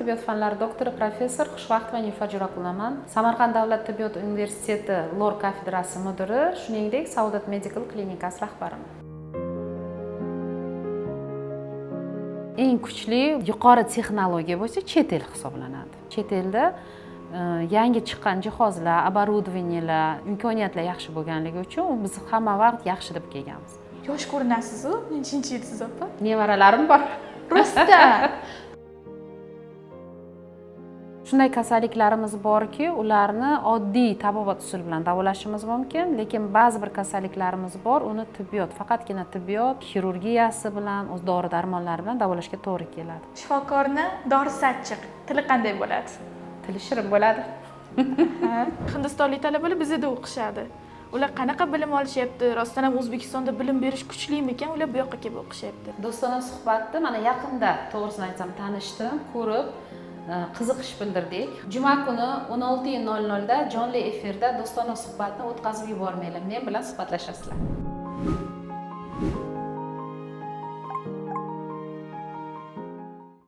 Tibbiyot fanlari doktori, professor Xushvaqtova Nilufar Jo'raqulovaman. Samarqand davlat tibbiyot universiteti LOR kafedrasi mudiri, shuningdek, Saodat Medical klinikasi rahbariman. Eng kuchli yuqori texnologiya bo'lsa chet el hisoblanadi. Chet elda yangi chiqqan jihozlar, оборудованиеlar, imkoniyatlar yaxshi bo'lganligi uchun biz hamma vaqt yaxshi deb kelganmiz. Yosh ko'rinasiz-u, nechinchi yilsiz, opa? Nevaralarim bor. Rostdan. Shunday kasalliklarimiz borki, ularni oddiy tabobat usuli bilan davolashimiz mumkin, lekin ba'zi bir kasalliklarimiz bor, uni tibbiyot, faqatgina tibbiyot xirurgiyasi bilan, o'z dori darmonlari bilan davolashga to'g'ri keladi. Shifokorni dorisi achchiq, tili qanday bo'ladi? Tili shirin bo'ladi. Hindistonlik talabalar bizada o'qishadi. Ular qanaqa bilim olishyapti? Rostdan ham O'zbekistonda bilim berish kuchlimikan? Ular bu yoqqa kelib o'qishyapti. Do'stona suhbatni mana yaqinda, to'g'risini aytsam, tanishdim, ko'rib, qiziqish bildirdik. Juma kuni 16:00 da jonli efirda do'stona suhbatni o'tkazib yubormanglar. Men bilan suhbatlashasizlar.